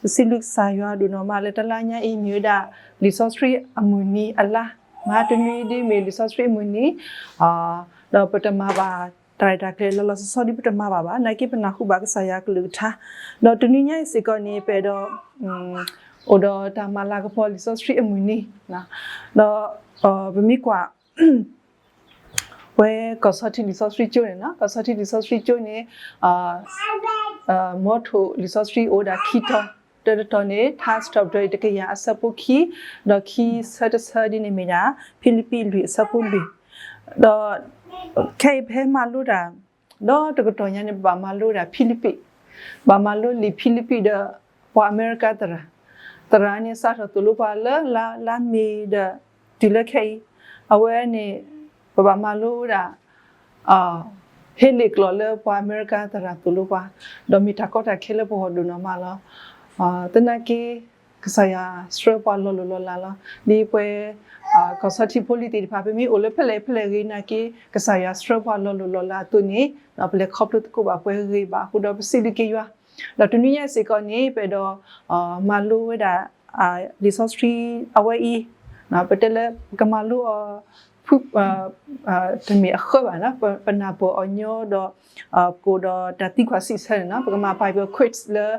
ပစံးဘျုးကစၢ်ယွၤဒိၣ်နီၢ်မးလၢတလါညါအံၤ မ့ၢ်ဝဲဒၣ်လံာ်စီဆှံအမုၢ်နံၤအလါ, မဟါတနွံဒ်မ့ၢ်လံာ်စီဆှံအမုၢ်နံၤ, ဒီးပတမၤဘၣ်တၢ်ရဲၣ်တၢ်ကျဲၤလၢလီၤလီၤဆီဆီဒ်ပတမၤဘၣ်ဘၣ်, နာ်က့ပနၢ်ဟူဘၣ်ကစၢ်ယွၤကလုၢ်ကထါ, ဒီးတနွံညါအံၤစ့ၢ်ကီးန့ၣ် ပအဲၣ်ဒိး အိၣ်ဒီးတၢ်မၤလၤကပီၤလံာ်စီဆှံအမုၢ်နံၤ, ဒီးပမ့ၢ်ကွၢ် ဝဲကီၢ်ဆီထံလံာ်စီဆှံကၠိန့ၣ်လီၤ. ကီၢ်ဆီထံလံာ်စီဆှံကၠိန့ၣ် မ်ထိၣ်လံာ်စီဆှံအိၣ်ဝဲဒၣ်ခံတီၤ, တၢတတီၤန့ၣ် ထါစံးထီၣ်ပတြၢၤတကယၤအဆၢဖိခံ, ဒီးခံဆၢတဆၢဒ်န့ၣ်မ့ၢ်ဒၣ် ဖံလံးပံးလွံၢ်အဆၢဖိလွံၢ်, ဒီးခဲအံၤပဟဲမၤလိတၢ် ဒီးတကတီၢ်ညါန့ၣ် ပဘၣ်မၤလိဒၣ်ဖံလံးပံး, ဘၣ်မၤလိလံာ်ဖံလံးပံးဒီး ပှၤအမဲရကၤသရၣ်, သရၣ်န့ၣ်စးထီၣ်သိၣ်လိပှၤလၢလါမ့ၤဒီး တုၤလၢခဲအံၤ, အဝဲန့ၣ် ပဘၣ်မၤလိဝဲဒၣ် ဟ့လ့ၣ်ကျိာ်လၢပှၤအမဲရကၤသရၣ်သိၣ်လိပှၤ, ဒီးမ့ၢ်တၢ်ကီတၢ်ခဲလၢပဂီၢ်ဒိၣ်နီၢ်မးလီၤ. သနာ်က့ ကစၢ်ယွၤဆှၢပှၤလီၤလိၢ်လီၤလးလီၤ. ဒ်ပဝဲ ကီၢ်ဆီထံဖိလံၤသ့ၣ်တဖၣ် ပမ့ၢ်အိၣ်လၢဖဲလဲၣ်ဖဲလဲၣ်ဂ့ၤနာ်က့ ကစၢ်ယွၤဆှၢပှၤလီၤလိၢ်လီၤလးအသိးန့ၣ် ပလဲၤခီဖျိသကိးဘၣ်ပှဲၤဂ့ၤဘၣ်အဃိဒီး ပစံးဘျုးက့ၤယွၤ, ဒီးတနွံညါအံၤစ့ၢ်ကီးန့ၣ် ပအဲၣ်ဒိး မၤလိဝဲဒၣ် လံာ်စီဆှံအဝဲအံၤ, ပတဲလၢပကမၤလိအီၤ တမ့ၢ်အဃၢဘၣ်, ပနၢ်ပၢၢ်အီၤညီဒီး ပကအိၣ်ဒီးတၢ်သံကွၢ်စံးဆၢန့ၣ်လီၤ. ပကမၤ Bible quiz လၢ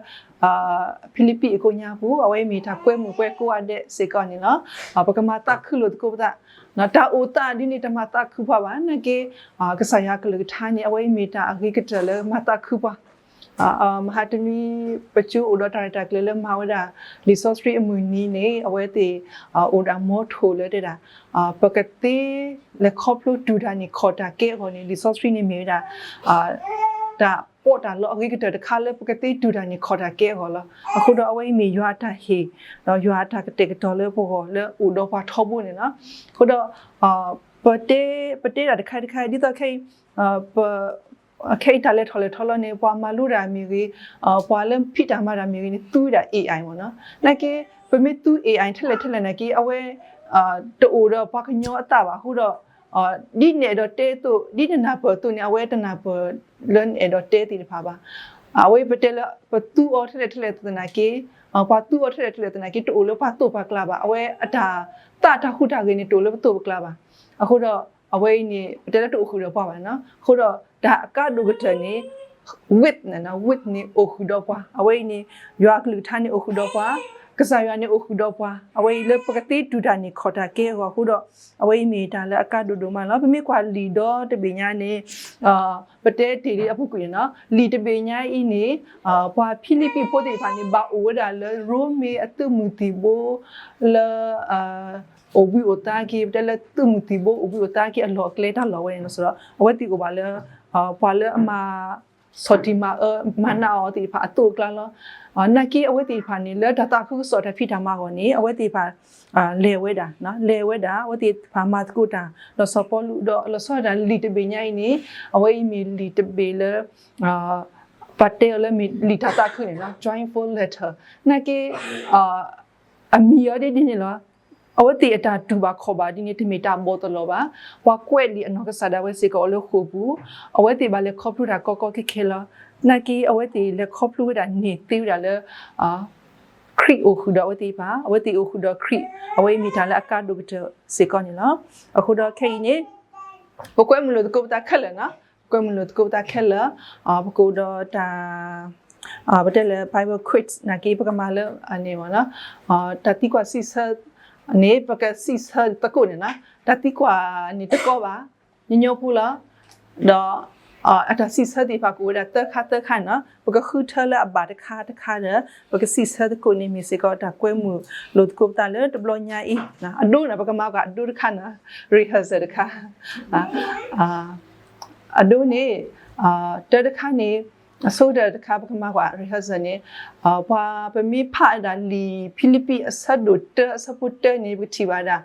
ဖံလံးပံးအကိးညါပူၤ, အဝဲအံၤမ့ၢ်တၢ်ကွဲမုာ်ပှဲၤကိးဂၤဒဲးစ့ၢ်ကီးန့ၣ်လီၤ. ပကမၤသးခုလိာ်သကိးပသး, တၢ်အိၣ်သးဒ်န့ၣ် တမၤသးခုပှၤဘၣ်, နာ်က့ ကစၢ်ယွၤကလုၢ်ကထါန့ၣ် အဝဲအံၤမ့ၢ်တၢ်အဂ့ၤကတၢၢ်လၢမၤသးခုပှၤ မဟါတနွံ ပကၠိအိၣ်ဒီးတၢ်ရဲၣ်တၢ်ကျဲၤလၢမၤဝဲဒၣ် လံာ်စီဆှံအမုၢ်နံၤန့ၣ် အဝဲသ့ၣ် အိၣ်ဒၣ်မ်ထိၣ်လၢတဲဒၣ် ပကသ့လဲၤခီဖျိတူၢ်တၢ်န့ၢ်ခီၣ်တၢ်ကဲအဂီၢ်န့ၣ် လံာ်စီဆှံန့ၣ်မ့ၢ်ဝဲဒၣ် တၢ်ပီးတၢ်လီအဂ့ၤကတၢၢ်တခါလၢပကသ့တူၢ်တၢ်န့ၢ်ခီၣ်တၢ်ကဲအဂီၢ်လီၤ. အဃိဒီးအဝဲအံၤမ့ၢ်ယွၤအတၢ်ဟ့ၣ် ဒီးယွၤအတၢ်ကတဲာ်ကတီၤလၢပဂီၢ်လၢအိၣ်ဒီးပှၤထီဘိန့ၣ်လီၤ. အဃိဒီး ပတဲ ပတဲဒၣ်တခါတခါ ဒ်သိးခဲအံၤ ခဲအံၤတၢ်လဲၤထီၣ်လဲၤထီလီၤန့ၣ် ပှၤမၤလိတၢ်မ့ၢ်ဂ့ၤ, ပှၤလၢဖံးတၢ်မၤတၢ်မ့ၢ်ဂ့ၤန့ၣ် သူဝဲဒၣ် AI မ့ၢ်နီၤ. နာ်က့ ပမ့ၢ်သူ AI ထဲလဲၣ်ထဲလဲၣ်နာ်က့ အဝဲ တအိၣ်ဒီးပှၤကညီအသးဘၣ်အဃိဒီး ဒ်နအဲၣ်ဒိးတဲအသိး ဒ်နနၢ်ပၢၢ်အသိးန့ၣ် အဝဲတနၢ်ပၢၢ်လၢနအဲၣ်ဒိးတဲသ့ၣ်တဖၣ်ဘၣ်. အဝဲပတဲလၢ ပသူအီၤထဲလဲၣ်ထဲလဲၣ်သနာ်က့ ပှၤသူအီၤထဲလဲၣ်ထဲလဲၣ်သနာ်က့ တအိၣ်လၢပှၤသိၣ်ပှၤကျါဘၣ်. အဝဲအတၢ်သၣ်တၢ်ဟူးတၢ်ဂဲၤန့ၣ် တအိၣ်လၢပသိၣ်ပကျါဘၣ်. အဃိဒီး အဝဲအံၤန့ၣ် ပတဲလၢတအိၣ်ဃုာ်ဒီးပှၤဘၣ်နီၤ. အဃိဒီးတၢ်အကါဒိၣ်ကတၢၢ်န့ၣ် with န့ၣ် with န့ၣ်အိၣ်ဃုာ်ဒီးပှၤ. အဝဲအံၤန့ၣ် ယွၤအကလုၢ်ကထါန့ၣ်အိၣ်ဃုာ်ဒီးပှၤ, ကစၢ်ယွၤန့ၣ်အိၣ်ဃုာ်ဒီးပှၤ. အဝဲအံၤလၢပကသ့တူၢ်တၢ်န့ၢ်ခီၣ်တၢ်ကဲအဂီၢ်အဃိဒီး အဝဲအံၤမ့ၢ်တၢ်လၢအကါဒိၣ်ဒိၣ်မးလီၤ. ပမ့ၢ်ကွၢ်လံာ်ဒီတဘ့ၣ်ညါန့ၣ် ပတဲတ့ၢ်လံအပူၤကွံာ်န့ၣ်နီၤ. လံာ်တဘ့ၣ်ညါအံၤန့ၣ် ပှၤဖံလံးပံးဖိသ့ၣ်တဖၣ်န့ၣ် ဘၣ်အိၣ်ဝဲဒၣ်လၢရိမ့ၤအသုးမုၢ်သံၣ်ဘိလၢ အိၣ်ဘှံးအိၣ်သါက့ၤ ပတဲလၢသုးမုၢ်သံၣ်ဘိအိၣ်ဘှံးအိၣ်သါက့ၤအလီၢ်အကျဲတၢ်လီၢ်ဝဲန့ၣ်လီၤ. ဆိုတော့ အဝဲသ့ၣ်အိၣ်ဘၣ်လၢ ပှၤလၢအမၤ ဆီၣ်တံၢ်မၤအၢမၤနးအီၤသ့ၣ်တဖၣ်အသိးအကျါလီၤ. နာ်က့အဝဲသ့ၣ်တဖၣ်န့ၣ် လၢတၢ်သးခုကစီၣ်တၢ်ဖံးတၢ်မၤအဂီၢ်န့ၣ် အဝဲသ့ၣ်တဖၣ် လဲၤဝဲဒၣ် လဲၤဝဲဒၣ် အဝဲသ့ၣ်တဖၣ်မၤသကိးတၢ် ဒီးစီၤပီလူး ဒီးလီၤဆီဒၣ်တၢ်လံာ်တဘ့ၣ်ညါအံၤန့ၣ် အဝဲအံၤမ့ၢ်လံာ်တဘ့ၣ်လၢ ပှၤတဲအီၤလၢမ့ၢ်လံာ်တၢ်သးခုန့ၣ်လီၤ. Joyful letter နာ်က့ အမံၤအီၤဒ်ဒ်န့ၣ်လီၤ. အဝဲသ့ၣ်အတၢ်တူၢ်ဘၣ်ခီၣ်ဘၣ်ဒ်န့ၣ် တမ့ၢ်တၢ်ဘီၣ်သလီၤဘၣ်. ပှၤကွဲးလံာ်အနီၢ်ကစၢ်ဒၣ်ဝဲစ့ၢ်ကီးအိၣ်လၢဃိာ်ပူၤ, အဝဲသ့ၣ်ဘၣ်လဲၤခီဖျိတၢ်ကီကီခဲခဲလီၤ. နာ်က့အဝဲသ့ၣ်လဲၤခီဖျိဝဲဒၣ်န့ၢ်သ့ဝဲဒၣ်လၢ ခရံာ်အိၣ်ဃုာ်ဒီးအဝဲသ့ၣ်တဖၣ်, အဝဲသ့ၣ်အိၣ်ဃုာ်ဒီးခရံာ်, အဝဲအံၤမ့ၢ်တၢ်လၢအကါဒိၣ်ကတၢၢ်စ့ၢ်ကီးန့ၣ်လီၤ. အဃိဒီးခဲအံၤန့ၣ် ပကွဲမုာ်လိာ်သကိးပသးခဲလၢာ်နီၤ, ပကွဲမုာ်လိာ်သကိးပသးခဲလၢာ်, ပကအိၣ်ဒီးတၢ် ပတဲလၢ Bible quiz နာ်က့ ပကမၤလၢအန့ၣ်မ့ၢ်နီၤ, တၢ်သံကွၢ်စံးဆၢန့ၣ် ပကစံးဆၢသကိးန့ၣ်နီၤ, တၢ်သံကွၢ်န့ၣ်တကီဘၣ်, ညီညီဖိလီၤ, ဒီး အတၢ်စံးဆၢသ့ၣ်တဖၣ်ကအိၣ်ဝဲဒၣ်သၢခါသၢခါန့ၣ်နီၤ, ပကဃုထၢလၢအဘၣ်တခါတခါဒီး ပကစံးဆၢသကိးန့ၣ်မ့ၢ်စ့ၢ်ကီးတၢ်ကွဲမုာ်လိာ်သကိးပသးလၢတဘျီညါအံၤ, အဒိန့ၣ် ပကမၤကွၢ်အဒိတခါန့ၣ်, rehearsal တခါ အဒိန့ၣ် တၢ်တခါန့ၣ် အဆိကတၢၢ်တခါ ပကမၤကွၢ် rehearsal န့ၣ် ပှၤပမ့ၢ်ဖးဒၣ်လံာ်ဖံလံးပံးအဆၢဒိၣ်တၢအဆၢဖိတၢန့ၣ် ပကထံၣ်ဘၣ်ဒၣ်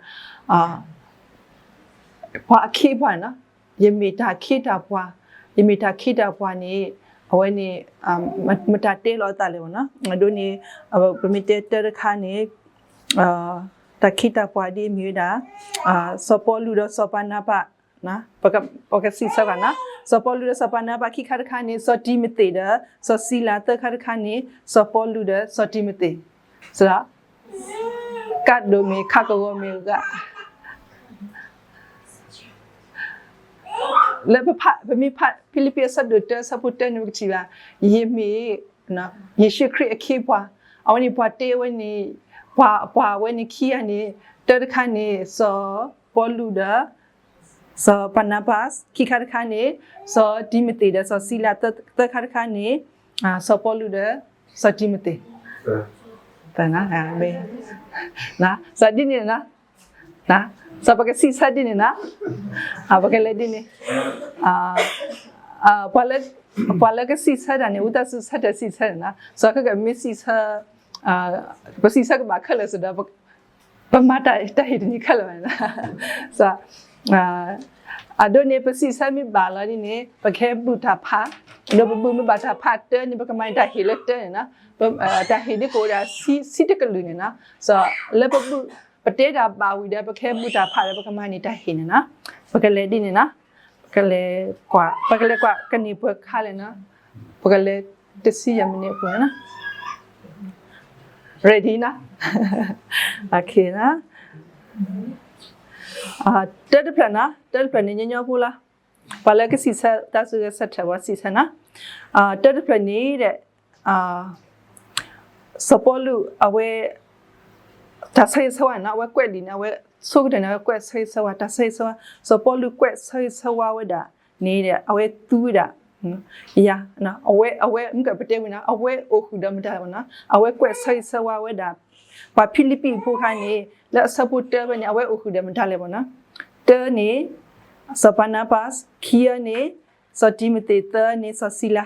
ပှၤအခ့အပှၤန့ၣ်နီၤ, ယမ့ၢ်တၢ်ခ့တၢ်ပှၤ, ယမ့ၢ်တၢ်ခ့တၢ်ပှၤန့ၣ် အဝဲန့ၣ် မတၤတဲလီၤအသးလဲၣ်မ့ၢ်နီၤ, အဒိန့ၣ် ပမ့ၢ်တဲတၢ်တခါန့ၣ် တၢ်ခ့တၢ်ပှၤဒ်အမ့ၢ်ဝဲဒၣ် စီၤပီလူးဒီးစီၤပၤနၤဘး, ပကစံးဆၢဘၣ်နီၤ စီၤပီလူးဒီးစီၤပၤနါဘးခံခါတခါန့ၣ် စီၤတံၤမသ့းဒီး စီၤစံလၤသၢခါတခါန့ၣ် စီၤပီလူးဒီးစီၤတံၤမသ့း, စဒီး ကၣ်ဒိးမ့ၢ်ခးကဝီၤမ့ၢ်ဂၤ လၢပဖး ပမ့ၢ်ဖးဖံလံးပံးအဆၢဒိၣ်တၢ အဆၢဖိတၢန့ၣ် ပကထံၣ်ဘၣ် ယမ့ၢ် ယ့ၣ်ၡူးခရံာ်အခ့အပှၤ, အဝဲန့ၣ်ပှၤတဲဝဲန့ၣ် ပှၤ ပှၤဝဲန့ၣ်ခံဂၤန့ၣ် တၢတခါန့ၣ် စီၤပီလူးဒီး စီၤပၤနါဘး ခံခါတခါန့ၣ် စီၤတံၤမသ့းဒီးစီၤစံလၤ သၢခါတခါန့ၣ် စီၤပီလူးဒီးစီၤတံၤမသ့း သၢ စဒ်န့ၣ် စီၤပကစံးဆၢဒ်န့ၣ်နီၤ, ပကလဲၤဒ်န့ၣ်, ပှၤလၢ ပှၤလၢကစံးဆၢတၢ်န့ၣ် ဝံသးစူၤဆၢထၢၣ်စံးဆၢန့ၣ်နီၤ, စီၤခဲကမ့ၢ်စံးဆၢ, ပစံးဆၢကဘၣ်ခဲလၢာ်စ့ၢ်ဒီး ပမၤတၢ်ဟ့ၣ်တမံၤခဲလၢာ်ဘၣ်န့ၣ်နီၤ, စီၤ အဒိန့ၣ် ပစံးဆၢမ့ၢ်ဘၣ်လီၤဒ်န့ၣ် ပကဟဲဘူၣ်တၢ်ဖး, ဒီးပဘူၣ်မ့ၢ်ဘၣ်တၢ်ဖးတၢန့ၣ် ပကမၤန့ၢ်တၢ်ဟ့ၣ်လၢတၢန့ၣ်နီၤ, တၢ်ဟ့ၣ်ဒ်ကအိၣ်ဒၣ်ဆံတကလုာ်န့ၣ်နီၤ, စီၤ လၢပဘူၣ် ပတဲတၢ်ဘၣ်ဝံၤဒီး ပကဟဲဘူၣ်တၢ်ဖးဒီး ပကမၤန့ၢ်တၢ်ဟ့ၣ်န့ၣ်နီၤ, ပကလဲၤဒ်န့ၣ်နီၤ, ပကလဲၤကွၢ် ပကလဲၤကွၢ်ကန့ၢ်ပှဲၤခါလဲၣ်နီၤ, ပကလဲၤတဆံယဲၢ်မံးနံးအပူၤန့ၣ်နီၤ ready နီၤ, တၢတဖျၢၣ်နီၤ, တၢတဖျၢၣ်န့ၣ် ညီညီဖိလီၤ, ပှၤလၢကစံးဆၢတၢ်စံးဆၢထၢၣ် ပှၤစံးဆၢနီၤ, တၢတဖျၢၣ်န့ၣ်ဒီး စီၤပီလူးအဝဲ တၢ်ဆၢဂ့ၤဆၢဝါန့ၣ်နီၤ, အဝဲကွဲးလံာ်န့ၣ် အဝဲဆိကတၢၢ်န့ၣ် အဝဲကွဲးဆၢဂ့ၤဆၢဝါ တၢ်ဆၢဂ့ၤဆၢဝါ, စီၤပီလူးကွဲးဆၢဂ့ၤဆၢဝါဝဲဒၣ်န့ၣ်ဒီး အဝဲသူဝဲဒၣ် ယၤ အဝဲ အဝဲ မ့ၢ်ကပတဲဝံၤနီၤ အဝဲအိၣ်ဃုာ်ဒီးမတၤလဲၣ်ဘၣ်နီၤ, အဝဲကွဲးဆၢဂ့ၤဆၢဝါဝဲဒၣ် ပှၤဖံလံးပံးဖိခါန့ၣ် လၢအဆၢဖိတၢဖဲန့ၣ် အဝဲအိၣ်ဃုာ်ဒီးမတၤလဲၣ်ဘၣ်နီၤ, တၢန့ၣ် စီၤပၤနါဘး, ခံန့ၣ် စီၤတံၤမသ့း, သၢန့ၣ် စီၤစံလ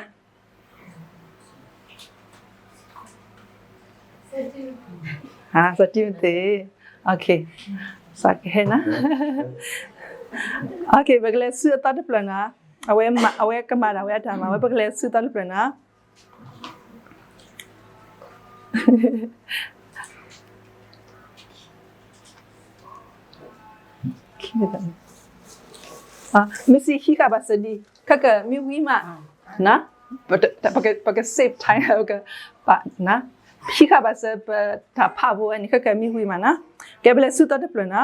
ၤ စီၤတံၤမသ့း, ကဟဲနီၤ, ပကလဲၤဆူအသီတဖျၢၣ်နီၤ, အဝဲ အဝဲကမၤဒၣ်ဝဲအတၢ်မၤဝဲ ပကလဲၤဆူအသီတဖျၢၣ်နီၤ မ့ၢ်စံးဟံးဃာ်ဘၣ်စၢၤ ဒ် ခဲကမ့ၢ်ဝံၤမး, ပက save time ဟံးဃာ်ဘၣ်စၢၤ ပတၢ်ဖးဖိဝဲန့ၣ် ခဲကမ့ၢ်ဝံၤမးနီၤ, ကဲ ပလဲၤဆူသီတဖျၢၣ်နီၤ,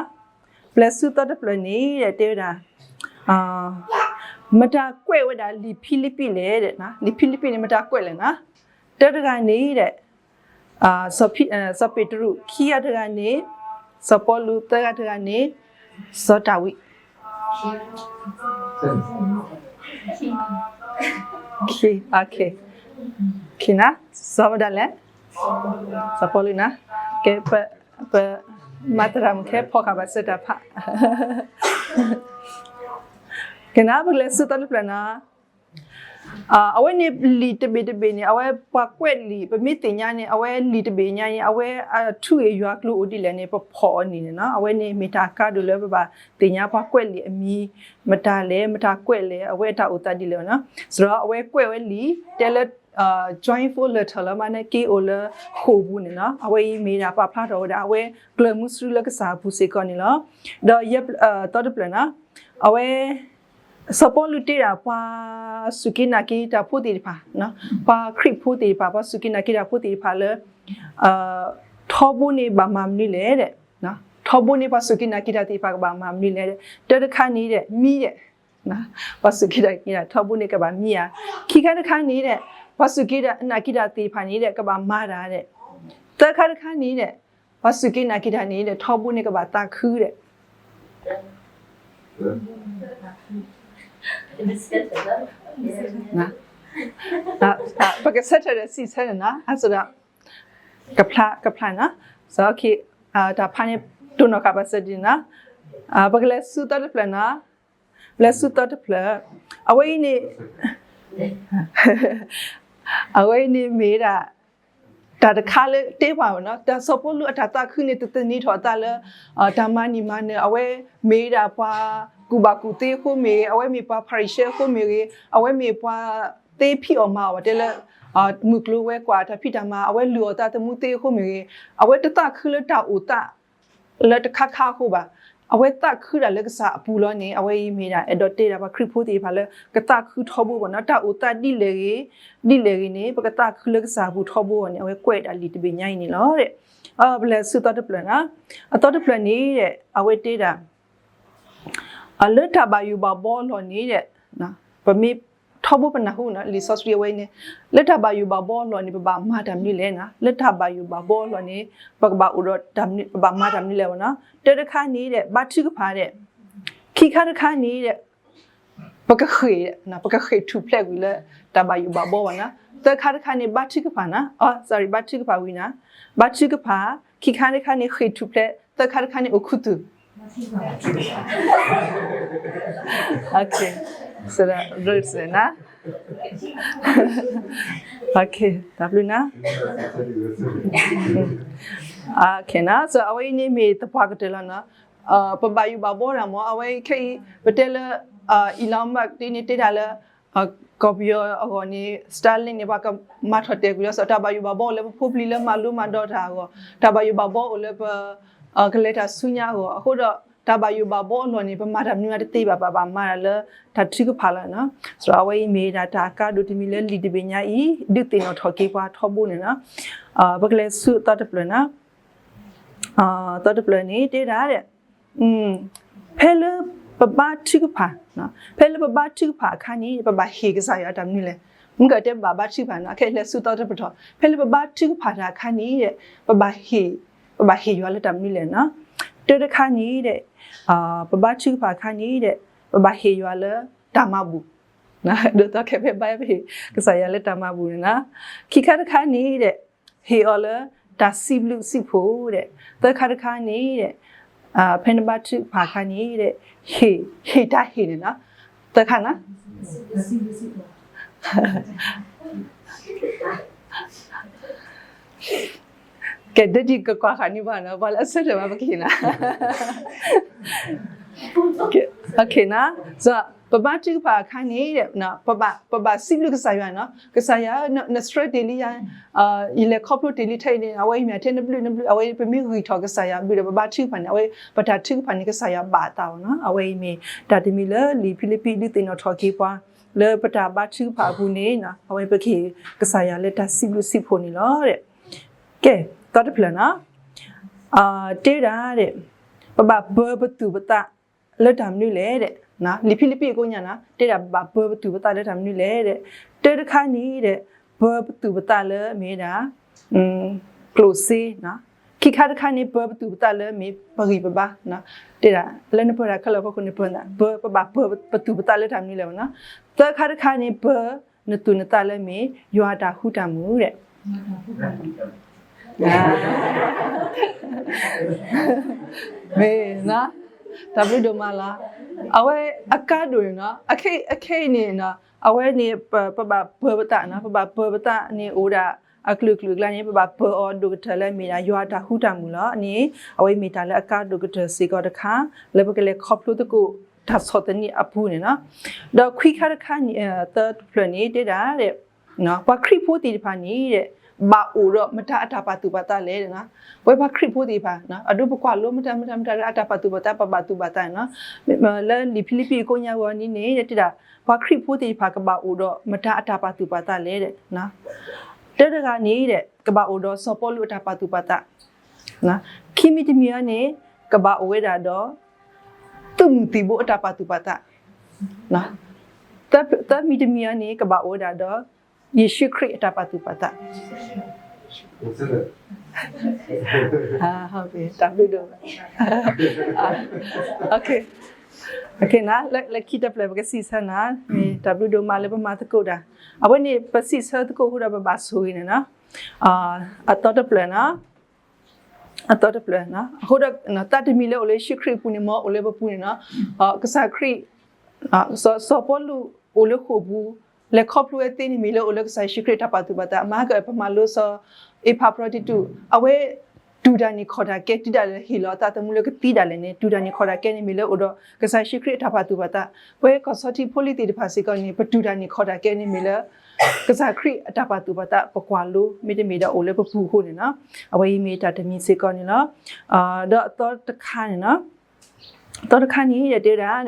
ပလဲၤဆူသီတဖျၢၣ်န့ၣ်ဒီး တဲဝဲဒၣ် မတၤကွဲးဝဲဒၣ်လံာ်ဖံလံးပံးလဲၣ်, လံာ်ဖံလံးပံးန့ၣ် မတၤကွဲးလဲၣ်နီၤ, တၢတဂၤန့ၣ်ဒီး စီၤပ့းတရူး, ခံဂၤတဂၤန့ၣ် စီၤပီလူး, သၢဂၤတဂၤန့ၣ် စီၤဒၤဝံး စီၤပီလူးနီၤ, ကဲ ပ ပမၤသရၣ်မုၣ် ကဲဖီၣ်ဃာ်ဘၣ်စၢၤတၢ်ဖး, ကဲနီၤ ပကလဲၤဆူသီတဖျၢၣ်နီၤ, အဝဲန့ၣ်လံာ်တဘ့ၣ်တဘ့ၣ်န့ၣ် အဝဲပှၤကွဲးလံာ် ပမ့ၢ်သ့ၣ်ညါန့ၣ် အဝဲလံာ်တဘ့ၣ်ညါန့ၣ် အဝဲအထူအယွၤကျိၤအိၣ်ဒ်လဲၣ်န့ၣ် ပဖီၣ်အီၤန့ၣ်န့ၣ်နီၤ, အဝဲန့ၣ်မ့ၢ်တၢ်ကါဒိၣ်လၢပဘၣ်သ့ၣ်ညါပှၤကွဲးလံာ်အမံၤ မတၤလဲၣ်, မတၤကွဲးလဲၣ်, အဝဲအတၢ်အိၣ်သးဒ်လဲၣ်နီၤ, စဒီးအဝဲကွဲးဝဲလံာ် တဲလၢ joyful letter လၢမၤန့ၢ်က့အိၣ်လၢဃိာ်ပူၤန့ၣ်နီၤ, အဝဲအံၤမ့ၢ်ဒၣ်ပာ်ဖျါထီၣ်ဝဲဒၣ် အဝဲကျၢၢ်မူစရူလၢကစၢ်အပူၤစ့ၢ်ကီးန့ၣ်လီၤ. ဒီးယဲ သီတဖျၢၣ်နီၤ, အဝဲ စီၤပီလူးတဲဒၣ်ပှၤစူၢ်က့ၤနာ်က့ၤတၢ်ဖိသ့ၣ်တဖၣ်, ပှၤခရံာ်ဖိသ့ၣ်တဖၣ် ပှၤစူၢ်က့ၤနာ်က့ၤတၢ်ဖိသ့ၣ်တဖၣ်လၢ ထီဘိန့ၣ်ဘၣ်မၤမနုၤလဲၣ်, ထီဘိန့ၣ်ပှၤစူၢ်က့ၤနာ်က့ၤတၢ်သ့ၣ်တဖၣ်ကဘၣ်မၤမနုၤလဲၣ်, တၢတခါန့ၣ်ဒီး မံဒီး ပှၤစူၢ်က့ၤနာ်က့ၤတၢ်ထီဘိန့ၣ်ကဘၣ်မံဧါ, ခံခါတခါန့ၣ်ဒီး ပှၤစူၢ်က့ၤနာ်က့ၤတၢ်သ့ၣ်တဖၣ်န့ၣ်ဒီး ကဘၣ်မၤတၢ်ဒီး သၢခါတခါန့ၣ်ဒီး ပှၤစူၢ်က့ၤနာ်က့ၤတၢ်န့ၣ်ဒီး ထီဘိန့ၣ်ကဘၣ်သးခုဒီး ပကဆၢထၢၣ်ဒီးစံးဆၢန့ၣ်နီၤ, အဆိဒီး ကဖျါ ကဖျါနီၤ, တၢ်ဖးန့ၣ် တိၢ်နီၣ်ဃာ်ဘၣ်စၢၤဒ်န့ၣ်နီၤ, ပကလဲၤဆူသီတဖျၢၣ်နီၤ, ပလဲၤဆူသီတဖျၢၣ်, အဝဲအံၤန့ၣ် အဝဲအံၤန့ၣ်မ့ၢ်ဒၣ် တၢ်တခါလၢတဲပှၤနီၤ, တၢ်စီၤပီလူးအတၢ်သးခုန့ၣ် တသန့ၤထီၣ်အသးလၢ တၢ်မၤန့ၢ်မၤနၢၤ, အဝဲမ့ၢ်ဒၣ်ပှၤကူၣ်ဘၣ်ကူၣ်သ့အဃိမ့ၢ်ဂ့ၤ, အဝဲမ့ၢ်ပှၤဖၤရံၤၡဲအဃိမ့ၢ်ဂ့ၤ, အဝဲမ့ၢ်ပှၤသ့ဖံးအီၣ်မၤအီၣ်ဘၣ်တဲလၢ မုၢ်ကျိၤဝဲၤကွာ်တၢ်ဖံးတၢ်မၤ, အဝဲလုၢ်အီၣ်သးသမူသ့အဃိမ့ၢ်ဂ့ၤ, အဝဲတသးခုလၢတၢ်အိၣ်သး လၢတခါခါအဃိဘၣ်. အဝဲသးခုတၢ်လၢကစၢ်အပူၤလီၤန့ၣ် အဝဲအံၤမ့ၢ်ဒၣ် အဲၣ်ဒိးတဲဒၣ်ပှၤခရံာ်ဖိသ့ၣ်တဖၣ်လၢ ကသးခုထီဘိဘၣ်နီၤ, တၢ်အိၣ်သးဒ်လဲၣ်ဂ့ၤ, ဒ်လဲၣ်ဂ့ၤန့ၣ် ပကသးခုလၢကစၢ်အပူၤထီဘိအီၤန့ၣ် အဝဲကွဲးဒၣ်လံာ်တဘ့ၣ်ညါအံၤန့ၣ်လီၤ. ပလဲၤဆူအသီတဖျၢၣ်နီၤ, အသီတဖျၢၣ်န့ၣ် အဝဲတဲဒၣ် လၢတၢ်ဘၣ်ယိၣ်ဘၣ်ဘီအလီၢ်န့ၣ် ပမ့ၢ်ထီဘိပနၢ်ဟူနီၤ လံာ်စီဆှံအဝဲန့ၣ် လၢတၢ်ဘၣ်ယိၣ်ဘၣ်ဘီအလီၢ်န့ၣ် ပဘၣ်မၤတၢ်မနုၤလဲၣ်နီၤ, လၢတၢ်ဘၣ်ယိၣ်ဘၣ်ဘီအလီၢ်န့ၣ် ပကဘၣ်အိၣ်ဒီးတၢ်မနုၤ ပဘၣ်မၤတၢ်မနုၤလဲၣ်ဘၣ်နီၤ, တၢတခါန့ၣ် ဘါထုကဖၣ်ဒီး ခံခါတခါန့ၣ် ပကဃ့ၢ် ပကဃ့ၢ်ထူၣ်ဖျဲးကွံာ်လၢ တၢ်ဘၣ်ယိၣ်ဘၣ်ဘီဘၣ်နီၤ, သၢခါတခါန့ၣ် ဘါထုကဖၣ်နီၤ, အ sorry ဘါထုကဖၣ်ဝံၤနီၤ, ဘါထုကဖၣ် ခံခါတခါန့ၣ် ဃ့ၢ်ထူၣ်ဖျဲး သၢခါတခါန့ၣ် အိၣ်ခူသူၣ် တၢ်ဘျုးနီၤ, အဝဲအံၤန့ၣ်မ့ၢ်သပှၢ်ကတၢၢ်လီၤနီၤ, ပဘၣ်ယိၣ်ဘၣ်ဘီတၢ်မ့ၢ် အဝဲခဲအံၤ ပတဲလၢ Elon Musk ဒ်န့ၣ်တဲတၢ်လၢ ကီၢ်ပယီၤအဂီၢ်န့ၣ် Starlink န့ၣ် ပှၤကမၤထီၣ်တဲာ်ကွံာ်လီၤ တၢ်ဘၣ်ယိၣ်ဘၣ်ဘီအိၣ်လၢပဖိပျံၤလၢမၤလိမၤဒိးတၢ်အဂီၢ်, တၢ်ဘၣ်ယိၣ်ဘၣ်ဘီအိၣ်လၢပ ကလဲၤတၢ်ဆူညါအဂီၢ်, အဃိဒီး တၢ်ဘၣ်ယိၣ်ဘၣ်ဘီအလီၢ်န့ၣ် ပမၤတၢ်မနုၤမးတသ့ဘၣ် ပဘၣ်မၤတၢ်လၢတၢ်ထုကဖၣ်လီၤနီၤ, အဝဲအံၤမ့ၢ်ဒၣ်တၢ်အကါဒိၣ်တမံၤလၢလံာ်တဘ့ၣ်ညါအံၤ ဒုးသ့ၣ်နီၣ်ထီၣ်က့ၤပှၤထီဘိန့ၣ်နီၤ, ပကလဲၤဆူအသီတဖျၢၣ်နီၤ, အသီတဖျၢၣ်န့ၣ် တဲဒၣ် ဖဲလၢပဘါထုကဖၣ်, ဖဲလၢပဘါထုကဖၣ်အခါန့ၣ် ပဘၣ်ဟ့ၣ်ကစၢ်ယွၤတၢ်မနုၤလဲၣ်, မ့ၢ်ကတဲပဘၣ်ဘါထုကဖၣ်နီၤ, ခဲအံၤလဲၤဆူသီတဖျၢၣ်, ဖဲလၢပဘါထုကဖၣ်တၢ်အခါန့ၣ် ပဘၣ်ဟ့ၣ်, ပဘၣ်ဟ့ၣ်ယွၤလၢတၢ်မနုၤလဲၣ်နီၤ, တၢတခါန့ၣ် ပဘါထုကဖၣ်အခါန့ၣ် ပဘၣ်ဟ့ၣ်ယွၤလၢတၢ်မၤဘူၣ်, ဒ်သိးခဲဖဲဘါပဟ့ၣ်ကစၢ်ယွၤလၢတၢ်မၤဘူၣ်န့ၣ်နီၤ, ခံခါတခါန့ၣ် ဟ့ၣ်အီၤလၢတၢ်စံးဘျုးစံးဖှိၣ်ဒီး သၢခါတခါန့ၣ် ဖဲနဘါထုကဖၣ်အခါန့ၣ် ဟ့ၣ်တၢ်ဟ့ၣ်န့ၣ်နီၤ, သၢခါနီၤ, ကဲ ဒ်ဒံးကကွၢ်ဃာ်န့ၢ်ဘၣ်နီၤ, ပှၤလၢအဆၢထၢၣ်ဘၣ်ပကဟ့ၣ်နီၤ, ပဘါထုကဖၣ်အခါန့ၣ် ပဘၣ်စံးဘျုးကစၢ်ယွၤနီၤ, ကစၢ်ယွၤ နဆှၢတ့ၢ်လံယၤ, ယလဲၤခီဖျိတ့ၢ်လံထဲအံၤန့ၣ် အဝဲအံၤမ့ၢ်ထဲနဘျုးနဘျုး အဝဲပမ့ၢ်ဂံၢ်ထီၣ်ကစၢ်ယွၤဘျုးဒီး ပဘါထုကဖၣ်န့ၣ် အဝဲပတၢ်ထုကဖၣ်န့ၣ် ကစၢ်ယွၤဘၣ်အသးအီၤနီၤ, အဝဲအံၤမ့ၢ်တၢ်တမံၤလၢလံာ်ဖံလံးပံးဒုးသ့ၣ်နီၣ်ထီၣ်က့ၤပှၤ လၢပတၢ်ဘါထုကဖၣ်အပူၤန့ၣ် အဝဲပကဟ့ၣ်ကစၢ်ယွၤလၢတၢ်စံးဘျုးစံးဖှိၣ်န့ၣ်လီၤ. ကဲ သီတဖျၢၣ်နီၤ, တဲဒၣ် ပဘၣ်ပၢပသူၣ်ပသးလၢတၢ်မနုၤလဲၣ်, လံာ်ဖံလံးပံးအကိးညါနီၤ တဲဒၣ်ပဘၣ်ပၢပသူၣ်ပသးလၢတၢ်မနုၤလဲၣ်, တၢတခါန့ၣ် ပၢပသူၣ်ပသးလၢမ့ၢ်ဒၣ် ကျိၣ်စ့, ခံခါတခါန့ၣ် ပၢပသူၣ်ပသးလၢမ့ၢ်ပဂံၢ်ပဘါ, တဲဒၣ်လၢနပၢတၢ်ခဲလၢာ်အဖီခိၣ်န့ၣ် ပၢ ပဘၣ်ပၢပသူၣ်ပသးလၢတၢ်မနုၤလဲၣ်နီၤ, သၢခါတခါန့ၣ် ပၢနသူၣ်နသးလၢမ့ၢ်ယွၤအတၢ်ဃူတၢ်မုာ်ဒီး မ့ၢ် တၢ်ဘျုးဒိၣ်မးလီၤ. အဝဲအကါဒိၣ်န့ၣ်နီၤ အခဲအံၤန့ၣ် အဝဲန့ၣ် ပဘၣ်ပၢပသးနီၤ ပဘၣ်ပၢပသးန့ၣ် အိၣ်ဒၣ်အကလုာ်ကလုာ်အကျါန့ၣ် ပဘၣ်ပၢအီၤဒိၣ်ကတၢၢ်လၢမ့ၢ်ဒၣ်ယွၤအတၢ်ဃူတၢ်မုာ်လီၤန့ၣ် အဝဲမ့ၢ်တၢ်လၢအကါဒိၣ်ကတၢၢ်စ့ၢ်ကီးတခါ လၢပကလဲၤခီဖျိသကိးတၢ်ဆီၣ်သနံးအပူၤန့ၣ်နီၤ. ဒီးခွံခါတခါန့ၣ် သၢဖျၢၣ်န့ၣ် တဲဒၣ် ပှၤခရံာ်ဖိသ့ၣ်တဖၣ်န့ၣ် ဘၣ်အိၣ်ဒီးမတၤအတၢ်ပာ်သူၣ်ပာ်သးလဲၣ်. ပဝဲပှၤခရံာ်ဖိသ့ၣ်တဖၣ် အဒိပကွၢ်လိမတၤမတၤမတၤအတၢ်ပာ်သူၣ်ပာ်သး ပဘၣ်သူၣ်ဘၣ်သးန့ၣ်နီၤ. လၢလံာ်ဖံလံးပံးအကိးညါဝဲန့ၣ်န့ၣ် တဲဒၣ် ပှၤခရံာ်ဖိသ့ၣ်တဖၣ်ကဘၣ်အိၣ်ဒီးမတၤအတၢ်ပာ်သူၣ်ပာ်သးလဲၣ်. တၢတဂၤန့ၣ် ကဘၣ်အိၣ်ဒီးစီၤပီလူးအတၢ်ပာ်သူၣ်ပာ်သး ခံမံၤတမံၤအံၤန့ၣ် ကဘၣ်အိၣ်ဝဲဒၣ်ဒီး သုးမုၢ်သံၣ်ဘိအတၢ်ပာ်သူၣ်ပာ်သး, သၢမံၤတမံၤအံၤန့ၣ် ကဘၣ်အိၣ်ဝဲဒၣ်ဒီး ယ့ၣ်ၡူးခရံာ်အတၢ်ပာ်သူၣ်ပာ်သး. တၢ်ဘျုးဒိၣ်မး, လၢခံတဖျၢၣ်ပကစံးဆၢနၤ, တၢ်ဘျုးဒိၣ်မးလၢပမၤသကိးတၢ်, အဝဲန့ၣ် ပစံးဆၢသကိးဃိဒီးပဘၣ်ဆိၣ်ဂ့ၤန့ၣ်နီၤ, အသီတဖျၢၣ်နီၤ အသီတဖျၢၣ်, အဃိဒီး သးတမံၤလၢအိၣ်လၢယ့ၣ်ၡူးခရံာ်အပူၤန့ၣ် မ်အအိၣ်လၢပပူၤန့ၣ်နီၤ, ကစၢ်ခရံာ်, စီၤပီလူးအိၣ်လၢဃိာ်ပူၤ, လဲၤခီဖျိဝဲသ့န့ၣ်မ့ၢ်လၢအိၣ်လၢကစၢ်ယ့ၣ်ၡူးခရံာ်အတၢ်ပာ်သူၣ်ပာ်သး, မၤကပမၤလိစီၤ အ့ဖးဖြီတံတူး, အဝဲ တူၢ်တၢ်န့ၢ်ခီၣ်တၢ်ကဲ တုၤဒၣ်လဲာ်ဟ့ၣ်လီၤအသးသမူလၢကသံဒၣ်လဲာ်န့ၣ် တူၢ်တၢ်န့ၢ်ခီၣ်တၢ်ကဲန့ၣ်မ့ၢ်လၢအိၣ်ဒီးကစၢ်ယ့ၣ်ၡူးခရံာ်အတၢ်ပာ်သူၣ်ပာ်သး, ပဝဲကီၢ်ဆီထံဖိလံၤသ့ၣ်တဖၣ်စ့ၢ်ကီးန့ၣ် ပတူၢ်တၢ်န့ၢ်ခီၣ်တၢ်ကဲန့ၣ်မ့ၢ်လၢ ကစၢ်ခရံာ်အတၢ်ပာ်သူၣ်ပာ်သး ပကွၢ်လိ မ့တမ့ၢ်ဒီးအိၣ်လၢပပူၤအဃိန့ၣ်လီၤ. အဝဲအံၤမ့ၢ်တၢ်တမံၤစ့ၢ်ကီးန့ၣ်လီၤ. ဒီးအသီတခါန့ၣ်လီၤ. သီတခါန့ၣ်တဲဒၣ်,